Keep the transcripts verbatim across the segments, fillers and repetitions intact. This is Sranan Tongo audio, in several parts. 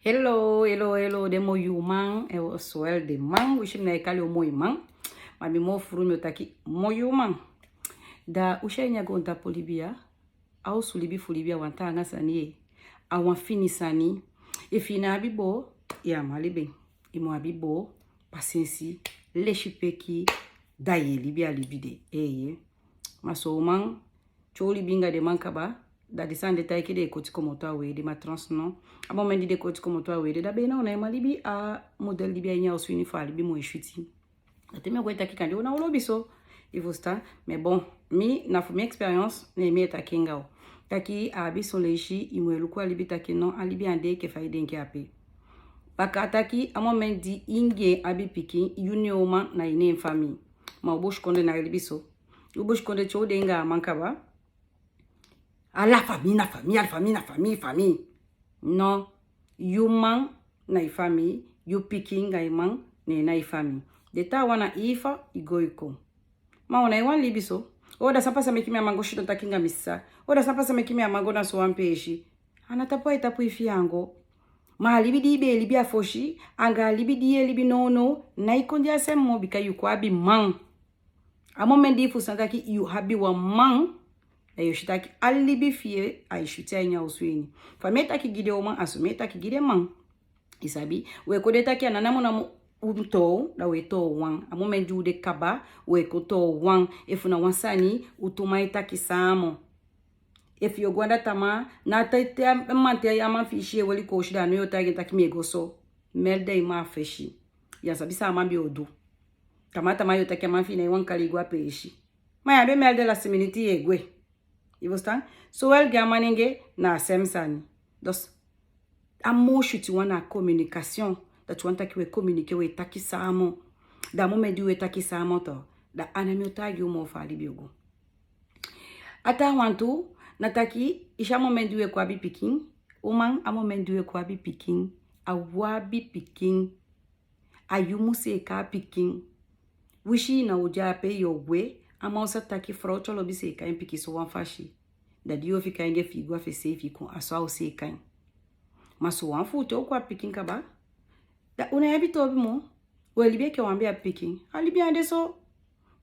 Hello, hello, hello, den moi uman, eh, oswel den man, wisi mi na e kali un moi man. Ma mi mo furu mi o taki moi uman. Da un si a ini a goontapu libi ya, a osu libi fu libi a wan taanga sani ye. A wan fini sani. Efu i ná abi boo, ya man libi. I mu abi boo, pasensi, lesipeki, da ye libi a libi de. Eeye. Ma son uman, te un libi anga den man kaba, da den sani de taigi den e koti komoto a wei de, ma trans no. A moment di den koti komoto a wei de, da ben na un ná e man libi a model libi a ini a osu ini fu a libi mu e switi. Da te mi o go e taki kande un ná o lobi so. I fusutan? Mais bon, mi, na fu mi expérience, ne mi e taki anga un. Taki a abi son leisi, i mu e luku a libi taki no, a libi ande enke fa i denki ape. Baka taki, a moment di i anga en abi pikin, yu ne en uman, na i ne en famii. Ma un busikondee ná e libi so. Un busikondee te un de anga a man kaba, ala famii na famii, ala famii na famii, famii. No, yu man na i famii, yu pikin anga i man, ne en na i famii. Den taawan na i fa i go i kon. Ma un ná e wani libi so. O, da san pasa meki mi á man go sidon taki anga mi sisa. O, da san pasa meki mi á man go na sowan peesi. A ná tapu ai tapu i fiyango. Ma a libi di i be e libi a fosi, anga a libi di i e libi nownow, ná e kon de a sem moo, bika yu kon abi man. A moment di i fusutan taki yu abi wan man, da yu o si taki a libi fi yu ai switi a ini a osu ini. Fa mi e taki gi den uman, a so mi e taki gi den man. I sabi, un e kon de taki a ná namonamo un toow, da un e toow wan. A moment di un de kaba, un e kon toow wan. Efu na wan sani, un tu man e taki samen. Efu yu o go anda tamaa, na te, te a man, te a man fi i si e weli koosi, da a no yu o taigi en taki mi e go so. Melde i man a fesi. Yu á sabi san a man be o du. Tamaa tamaa yu o taki a man fi i ná e wani kali i go a peesi. Ma yu á be melde, lasti miniti yu e gwe. I fusutan? Sowel gi a manenge na a sem sani. Dus, a moo switi wan na communication. Dati wani taki un e communiquer, un e taki samen. Da a moment di un e taki samen tu, da a ná mi o taigi un moo fa a libi o go. A taawan tu, na taki, i si a moment di un e kon abi pikin, uman, a moment di un e kon abi pikin, a wan abi pikin. A yu mu seeka a pikin. Wisi na u de ape yu o gwe, a man o sa taki frow, te a lobi seeka en pikin sowan fasi. Da di yu o fika en, efu i go a fesi seefi kon, a so a o seeka en. Ma sowan fu u te u kon abi pikin kaba, da u ná e abi toobi moo. U e libi enke wan be abi pikin. A libi ande so.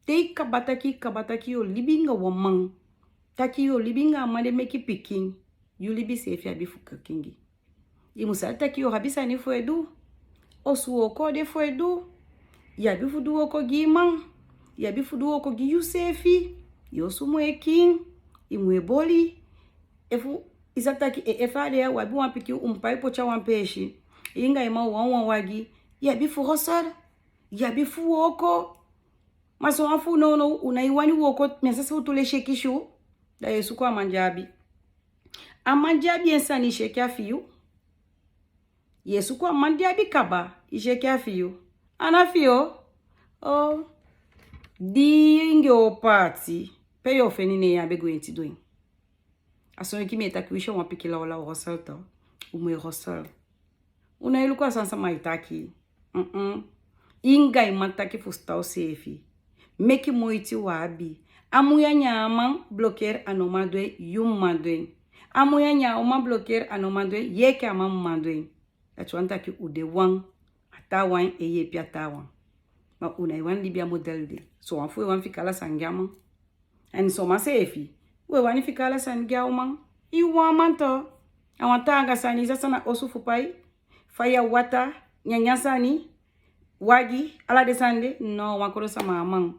Te i kaba taki, i kaba taki yu o libi anga wan man, taki yu o libi anga a man de meki pikin, yu libi seefi abi fu kikingi. I mu sabi taki yu o abi sani fu e du. Osu wooko de fu e du. Yu abi fu du wooko gi i man. Yu abi fu du wooko gi yuseefi. Yu osu mu e kiin. I mu e boli. Efu i sabi taki, e, efu a de ya, u abi wan pikin, u mu pai poti a wan peesi. Yu anga i man, u wan wan wagi. Yu abi fu hustle. Yu abi fu wooko. Ma sowan fu u nownow, u ná e wani wooko, mi á sa si fu tu lesi e kisi u. Da yu e suku a man di abi. A man di abi en sani, i si enke a fi yu. Yu e suku a man di abi kaba, i si enke a fi yu. A ná fi yu. O, di yu anga en o paati, pe yu o feni en, yu á be gwenti du en. A so meki mi e taki, wisi a wan pikin lawlaw hustle tu, u mu e hustle. U ná e luku a san sama e taki. Mm-mm. Yu anga i man taki fusutan useefi. Meki moiti u abi. A mu nyanyan a man, blokeer, a no man du en, yu mu man du en. A mu nyanyan a uman, blokeer, a no man du en, yu enke a man mu man du en. Dati wani taki u de wan, a taawan e yeepi a taawan. Ma u ná e wani libi a model de. Sowan fu u e wani fika ala sani gi a man. Èn soman seefi, u e wani fika ala sani gi a uman. Yu wan man tu, a wan taanga sani, i sa san na osu fu pai, faya, wata, nyanyan sani, wagi, ala den sani de, no, wan kodo sama a man.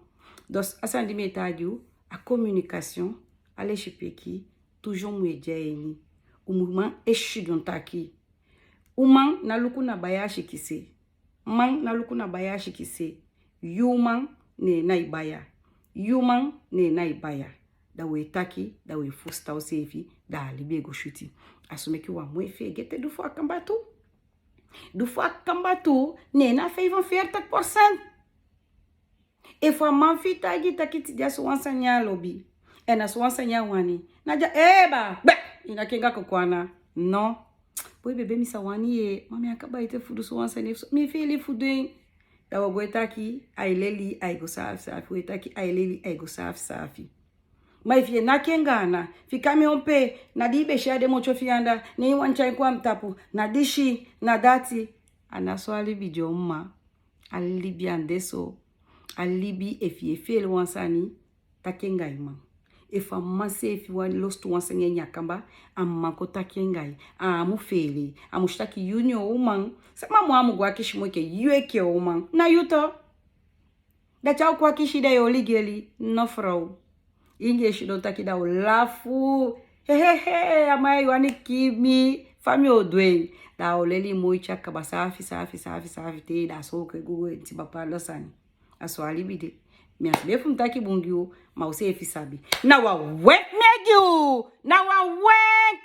Dus a sani di mi e taigi u, a communication, a lesipeki, toujours mu e de a ini. U mu man e sidon taki. Uman ná luku na baya a sikise. Man ná luku na baya a sikise. Yu man, ne en na i baya. Yu man, ne en na i baya. Da u e taki, da u e fusutan useefi, da a libi e go switi. A so meki u á mu e feegete du fu a kamba tu. Du fu a kamba tu, ne en na vijfenveertig procent. Efu a man fi i taigi i taki tide a sowan sani a lobi, èn a sowan sani a wani, na di a, ee, ba, be, i ná kengi a koko ana. No. Boi bebe, mi sa wani ye, ma mi á kaba ete fu du sowan sani, efu so, mi e feele fu du en. Da u o go e taki, ai leli, ai go saafi saafi. U e taki, ai leli, ai go saafi saafi. Ma efu yu e naki en gaana, fika mi on pe, na di yu be si a den motyo fi yu anda, ne yu wani tyai kon a mi tapu, na disi, na dati. A na so a libi de o mma. A libi á de so. A libi efu yu e feele wan sani, taki en anga yu man. Efu a mma seefi wani losutu wan sani a ini a kamba, a mma kon taki en anga yu. A á mu feele, a mu si taki yu na en uman. Sama mu á mu go akisi moo enke yu enke uman. Na yu to. Dati a o kon akisi, da yu o ligeli, no frow. Yu anga en sidon taki, da a o lafu. Hehehe, a man ya e wani kii mi, fa mi o du en? Da a o leli yu moi tyari kaba saafi, saafi, saafi, saafi te, da a so o kon e go go e tiba pardon sani. A so a libi de. Mi á si de fu mi taki bun gi yu, ma useefi sabi. Na wan wenk mi e gi yu. Na wan wenk.